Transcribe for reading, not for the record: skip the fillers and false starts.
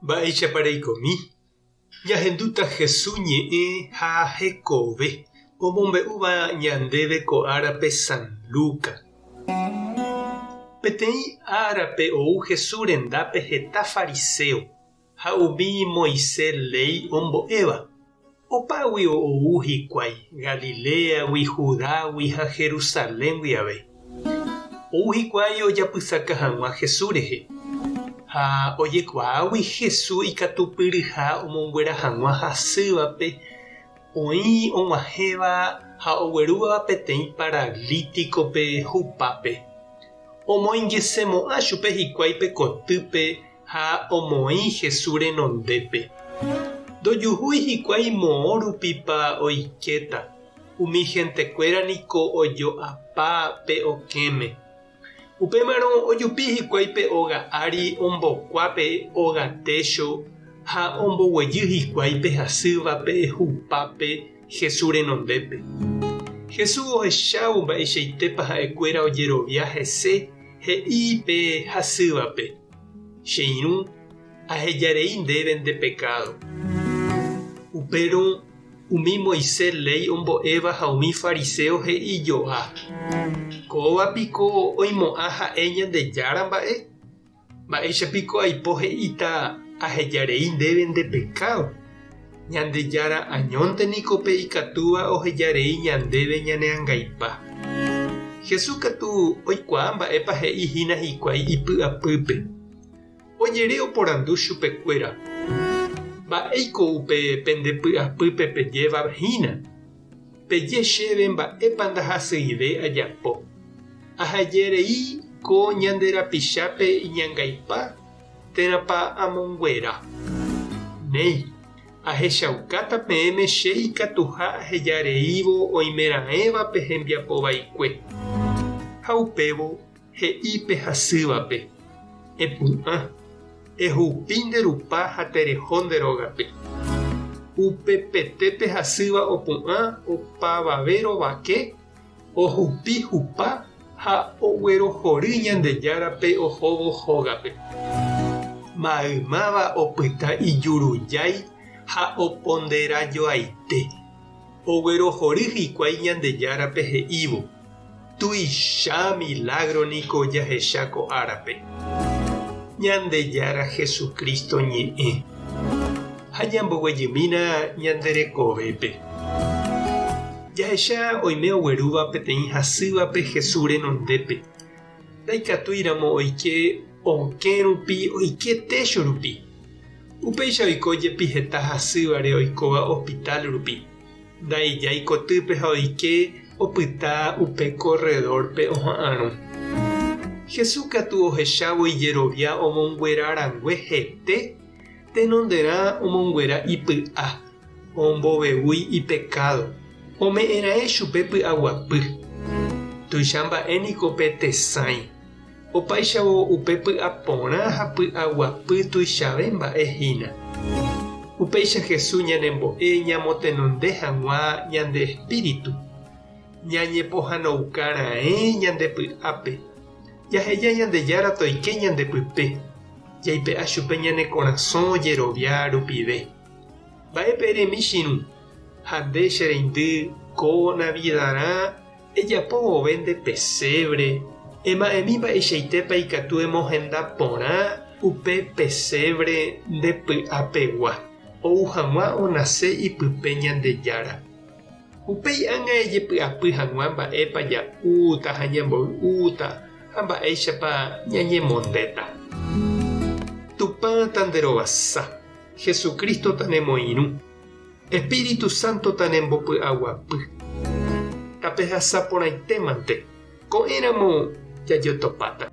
Mba'éichapa reikomi? Ñahendúta Hesu ñe'ẽ ha hekove omombe'úva ñandéve ko árape San Luca. Peteĩ árape ou Hesu rendápe heta fariséo ha umi Moisés léi ombo'éva. Opáguio ou hikuái, Galiléagui, Judágui ha Jerusaléngui avei. Ou hikuái ojapysaka hag̃ua Jesús rehe. Ha ojekuaágui Jesús ikatupyryha omonguera hag̃ua hasývape, oĩ og̃uahẽva ha oguerúva peteĩ paralítikope hupápe. Omoingesemo'ã chupe hikuái pe kotýpe ha omoĩ Jesús renondépe. Ndojuhúi hikuái moõ rupipa oikéta, umi hentekuéra niko ojo'apa pe okẽme. Upémarõ ojupi hikuái pe óga ári ombokua pe óga técho ha omboguejy hikuái pe hasývape hupápe Jesús renondépe. Jesús ohechávo mba'eichaitépa ha'ekuéra ojerovia hese he'i pe hasývape. Che irũ, ahejarei ndéve nde pekádo. Upérõ umi Moisés léi ombo'éva ha umi fariséo he'i joa, Kóva piko oimo'ã ha'e Ñandejára mba'e? Mba'éicha piko aipo he'íta ahejarei ndéve nde pekádo? Ñandejára añónte niko pe ikatúva ohejarei ñandéve ñane angaipa. Jesús katu oikuaa mba'épa he'i hína hikuái ipy'apýpe. Ojere oporandu chupekuéra, Mba'éiko upe pende py'apýpe pejéva hína? Peje chéve mba'épa ndahasyive ajapo. Ahajerei ko ñande rapichápe iñangaipa térãpa amonguera. Néi, ahechaukáta peẽme che ikatuha aheja reívo oimeraẽvape hembiapo vaikue. Ha upévo he'i pe hasývape, Epu'ã, ehupi nde rupa ha tereho nde rógape. Upepete pe hasýva opu'ã opavave rovake Ohupi hupa ha oguerohory Ñandejárape ohóvo hógape. Maymáva opyta ijurujái ha oponderajoaite. Oguerohory hikuái Ñandejárape he'ívo, Tuicha milágro niko jahecha ko árape. Ñandejára Jesucristo ñe'ẽ. Ha ñamboguejymína ñande rekovépe. Jahecha oime oguerúva peteĩ hasývape Jesús renondépe. Ndaikatúiramo oike okẽ rupi oike técho rupi. Upéicha oiko jepi heta hasývare oikóva hospital rupi. Ndaijái kotýpe ha oike opyta upe korredórpe oha'arõ. Jesús katu ohechávo ijerovia omonguera rangue hete, tenonderã omonguera ipy'a, ombovevúi ipekádo, ome'ẽraẽ chupe py'aguapy. Tuicha mba'e niko pe tesãi. Opáichavo upe py'aporã ha py'aguapy tuichave mba'e hína. Upéicha Jesús ñanembo'e ñamotenonde hag̃ua ñande espíritu, ñañepohãnouka raẽ ñande py'ápe, jaheja Ñandejára toike ñande pype, jaipe'a chupe ñane korasõ jerovia rupive. Mba'épa ere michĩrũ ha nde che reindy ko Navidarã Ejapo vove nde pesebre, ema'ẽmi mba'eichaitépa ikatu emohenda porã upe pesebre nde py'a pegua, ou hag̃ua onase ipype Ñandejára. Upéi ág̃a ejepy'apy hag̃ua mba'épa ja'úta ha ñamboy'úta ha mba'éichapa ñañemondéta. Tupã tanderovasa, Jesucristo tanemoirũ. Espíritu Santo tanembopy'aguapy. Tapehasa porãitémante, ko'ẽramo jajotopáta.